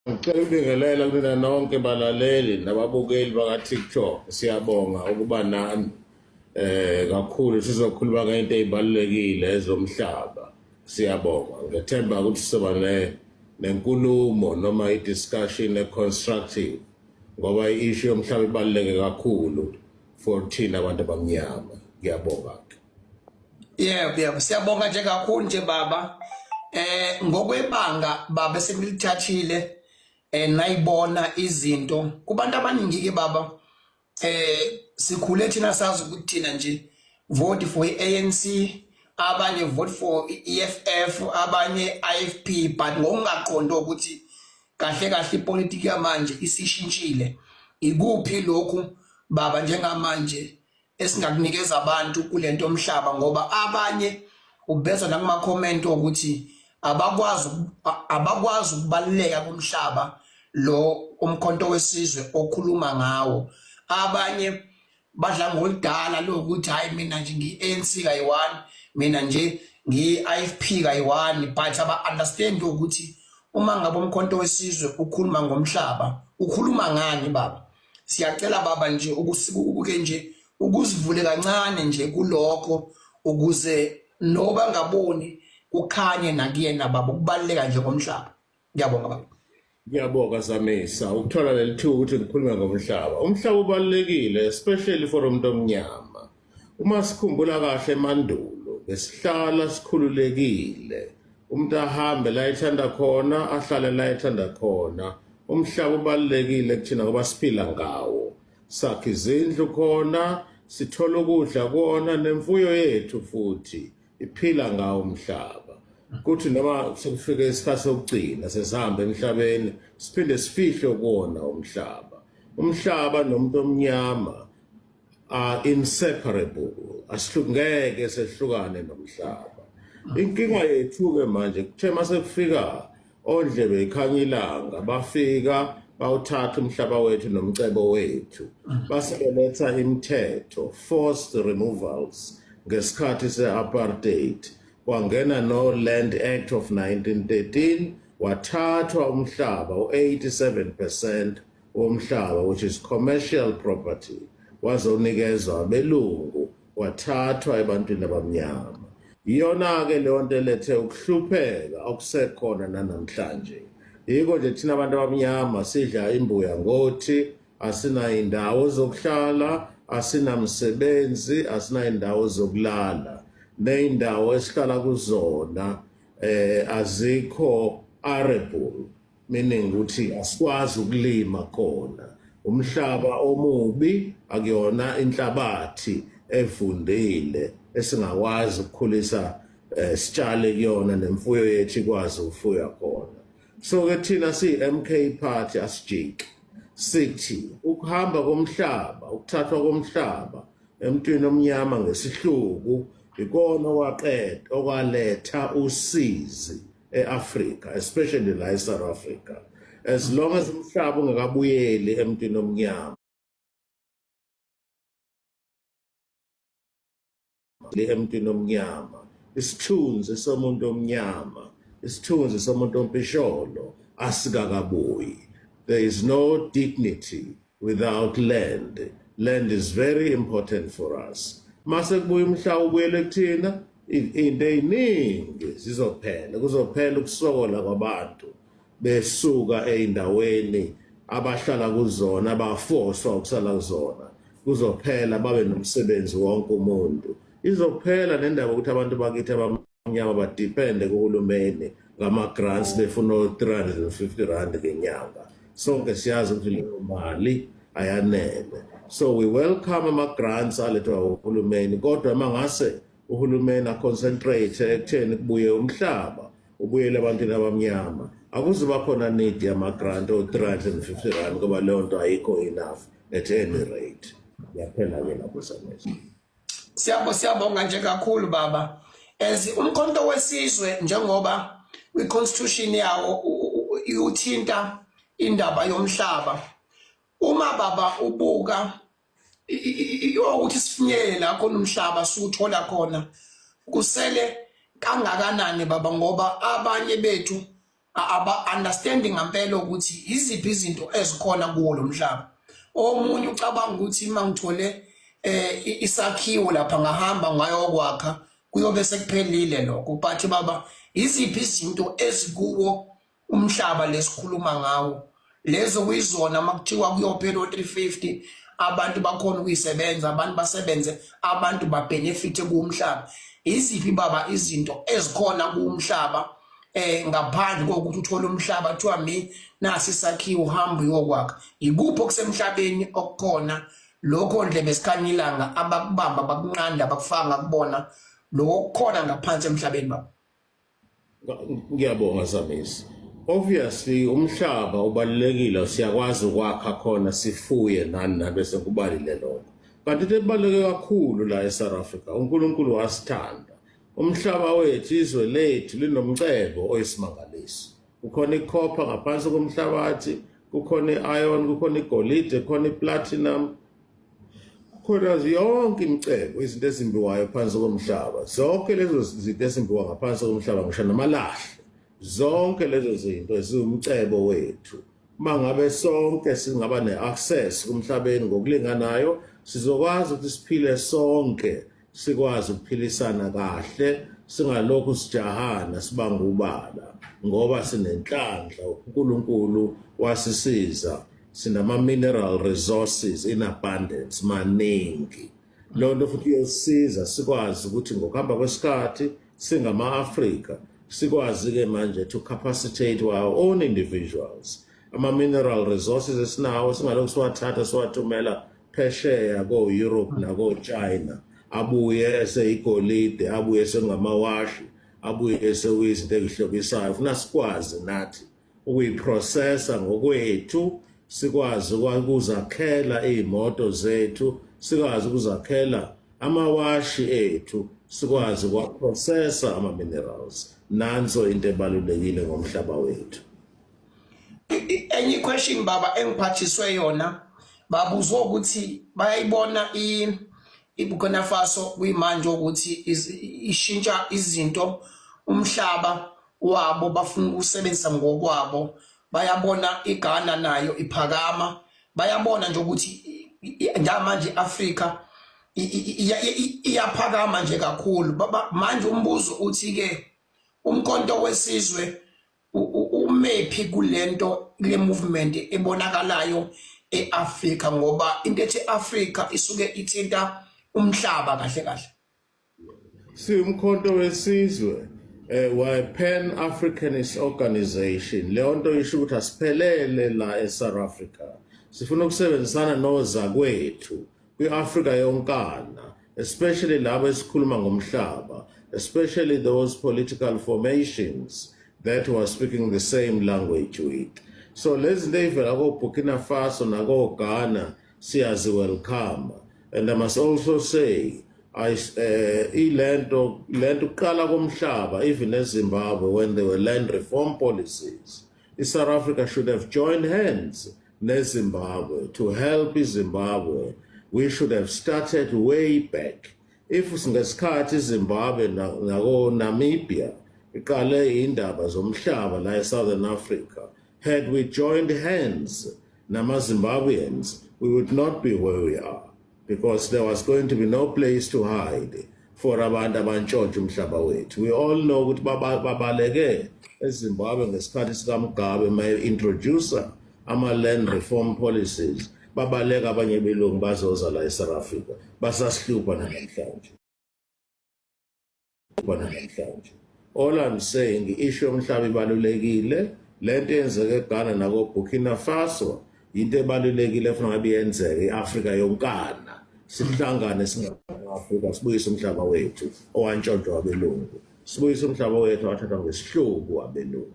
Ngicela ukubingelela kunina nonke balaleli nababukeli baka-TikTok. Siyabonga ukuba nani kakhulu sizokhuluma ngento ezibalulekile ezomhlaba. Siyabonga. Ngethemba ukuthi sizoba nenkulumo noma i-discussion e-constructive ngoba i-issue yomhlaba ibaluleke kakhulu for thina abantu abamnyama. Ngiyabonga. Yebo, yebo, siyabonga nje kakhulu nje baba. Ngokwebanga baba esenilithathile nayibona izinto kubantu abaningi ke baba, sikhule thina sazi ukuthi thina nje vote for iANC, abanye vote for iEFF, abanye IFP, but ngokungaqondi ukuthi kahle kahle ipolitiki yamanje isishintshile. Ikuphi lokhu baba njengamanje esingakunikeza abantu kulento yomhlaba, ngoba abanye ubezwa nakuma comment ukuthi abakwazi ukubaluleka komhlaba lo umkhonto wesizwe okhuluma ngawo. Abanye badla ngoludala lokuthi hayi, mina nje ngiyi-ANC kayi-one, mina nje ngiyi-IFP kayi-one, but aba-understand ukuthi uma ngabe umkhonto wesizwe ukhuluma ngomhlaba ukhuluma ngani baba. Siyacela baba nje ukuke nje ukuzivule kancane nje kulokho ukuze noba ngaboni kukhanye nakuyena baba ukubaluleka nje komhlaba. Ngiyabonga baba. Ngiyabonga Zamisa ukuthola leli thuba ukuthi ngikhulume ngomhlaba. Umhlaba ubalulekile especially for umuntu omnyama. Uma sikhumbula kahle emandulo besihlala sikhululekile. Umuntu ahambe la ethanda khona, ahlale la ethanda khona. Umhlaba ubalulekile kuthina ngoba siphila ngawo. Sakha izindlu khona, sithola ukudla kuwona nemfuyo yethu futhi iphila ngawo umhlaba. Kuthi noma sekufike isikhathi sokugcina sesihamba emhlabeni siphinde sifihle kuwona umhlaba. Umhlaba nomuntu omnyama are inseparable, asihlukungeke sehlukane nomhlaba. Inkinga yethu-ke manje kuthe mase kufika ondlebe ikhanya ilanga bafika bawuthatha umhlaba wethu nomcebo wethu, base beletha imithetho, forced removals ngesikhathi se-apartheid. Kwangena no-Land Act of 1913, wathathwa umhlaba u-87% womhlaba, which is commercial property, wazonikezwa abelungu, wathathwa ebantwini abamnyama. Iyona-ke leyo nto elethe ukuhlupheka okusekhona nanamhlanje. Yiko nje thina abantu abamnyama sidla imbuya ngothi, asinayindawo zokuhlala, asinamsebenzi, asinayindawo zokulala, ney'ndawo esihlala kuzona azikho arable, meaning ukuthi asikwazi ukulima khona. Umhlaba omubi, akuyona inhlabathi evundile esingakwazi ukukhulisa sitshale kuyona nemfuyo yethu ikwazi ukufuya khona. So ke thina siyi-MK Party asijiki, sithi ukuhamba komhlaba, ukuthathwa komhlaba emntwini omnyama ngesihluku ikona okwaqeda okwaletha usizi e-Africa, especially la e-South Africa. As long as umhlaba ungakabuyeli emntwini omnyama, emntwini omnyama, isithunzi somuntu omnyama, isithunzi somuntu ompisholo asikakabuyi. There is no dignity without land. Land is very important for us. Mase kubuya umhlaba ubuyele kuthina, into eziningi zizophela. Kuzophela ukusokola kwabantu besuka ey'ndaweni abahlala kuzona, abafoswa ukusala kuzona. Kuzophela babe nomsebenzi wonke umuntu. Izophela nendaba ukuthi abantu bakithi abamnyama badepende kuhulumeni ngama-grants, befuna o-350 rand ngenyanga. Sonke siyazi ukuthi leyo mali ayanele. So we welcome ama-grants alethwa uhulumeni, kodwa uma ngase uhulumeni aconcentrate ekutheni kubuye umhlaba ubuyele ebantwini abamnyama, akuzuba khona need yama-grant o-350 rand, ngoba leyo nto ayikho enough at any rate. Yaphela-ke lapho Samisa. Siyabonga nje kakhulu baba. As umkhonto wesizwe, njengoba kwi-constitution yawo iwuthinta indaba yomhlaba, uma baba ubuka ukuthi sifinyelele la khona umhlaba siwuthola khona, kusele kangakanani baba? Ngoba abanye bethu Aba understanding ngempela ukuthi iziphi izinto ezikhona kuwo lo mhlaba. Omunye ucabanga ukuthi uma ngithole isakhiwo lapha ngahamba ngayokwakha kuyobe sekuphelile lokho, but baba, iziphi izinto ezikuwo umhlaba lesikhuluma ngawo, lezo kuyizona makuthiwa kuyophela o350, abantu bakhona ukuyisebenza, abantu basebenze, abantu babenefite kumhlaba? Iziphi, baba, izinto ezikhona kumhlaba ngaphandle kokuthi uthole umhlaba kuthiwa mi nasi isakhiwo, uhamba uyokwakha? Ikuphi okusemhlabeni okukhona lokho ndlebe esikhanya ilanga abakubamba, bakunqanda, bakufaka kubona lokho okukhona ngaphansi emhlabeni, baba? Ngiyabonga, Zamisi. Obviously umhlaba ubalulekile, siyakwazi ukwakha khona, sifuye nani nabe sekubalile lokho. Kanti into ebaluleke kakhulu la eSouth Africa, uNkulunkulu wasithanda. Umhlaba wethu, izwe lethu linomcebo oyisimangaliso. Kukhona ikhopha ngaphansi komhlabathi, kukhona i-iron, kukhona igolide, kukhona i-platinum, kukhona yonke imicebo, izinto ezimbiwayo phansi komhlaba. Zonke lezo zinto ezimbiwa ngaphansi komhlaba, ngisho namalahle, zonke lezo zinto ziwumcebo wethu. Uma ngabe sonke singaba ne-access kumhlabeni ngokulinganayo, sizokwazi ukuthi siphile sonke, sikwazi ukuphilisana kahle, singalokhu sijahana sibanga ubala, ngoba sinenhlanhla, uNkulunkulu wasisiza, sinama mineral resources in abundance, maningi. Loo nto futhi iyosiza sikwazi ukuthi ngokuhamba kwesikhathi singama-Afrika sikwazi-ke manje to capacitate our own individuals. Ama-mineral resources esinawo singalokhu siwathatha siwathumela phesheya ko-Europe nako-China, abuye eseyigolide, abuye sengamawashi, abuye esekuyizinto ezihlobisayo. Funa sikwazi nathi ukuyiprocessa ngokwethu, sikwazi ukuzakhela iy'moto zethu, sikwazi ukuzakhela amawashi ethu, sikwazi ukuwaprocessa ama-minerals. Nanso into ebalulekile ngomhlaba wethu. Enye question, baba, engiphathiswe yona, babuzwa ukuthi bayayibona iBurkina Faso kuyimanje ukuthi ishintsha izinto, umhlaba wabo bafuna ukusebenzisa ngokwabo. Bayabona iGhana nayo iphakama, bayabona nje ukuthi njengamanje iAfrika iyaphakama nje kakhulu. Manje umbuzo uthi ke, uMkhonto weSizwe umephi kulento, kule movement ebonakalayo eAfrika? Ngoba into ethi Afrika isuke ithinta umhlaba kahle kahle. Siwumkhonto weSizwe, we Pan Africanist organization. Leyo nto isho ukuthi asiphelele la eSouth Africa, sifuna ukusebenzisana nozakwethu kwi-Afrika yonkana, especially labo esikhuluma ngomhlaba, especially those political formations that were speaking the same language with. So lezi zinto ey'vela ko-Burkina Faso nako-Ghana siyazi-welcome. And I must also say, ilento lento kuqala komhlaba, even eZimbabwe when there were land reform policies, iSouth Africa should have joined hands neZimbabwe to help iZimbabwe. We should have started way back. If ngesikhathi iZimbabwe nako Namibia iqale indaba zomhlaba la eSouthern Africa, had we joined hands nama Zimbabweans, we would not be where we are, because there was going to be no place to hide for abantu abantshontsha umhlaba wethu. We all know ukuthi babaleke eZimbabwe ngesikhathi sikaMugabe maye-introduce ama-land reform policies. Babaleka abanye belungu bazoza la eSouth Africa, basasihlupha namhlanje, khona namhlanje. All I'm saying, i-issue yomhlaba ibalulekile. Lento eyenzeke eGhana nako Burkina Faso into ebalulekile efuna ngabe yenzeke iAfrika yonkana, sihlangane singa-Afrika, sibuyise umhlaba wethu owantshontshwa abelungu, sibuyise umhlaba wethu wathathwa ngesihluku abelungu.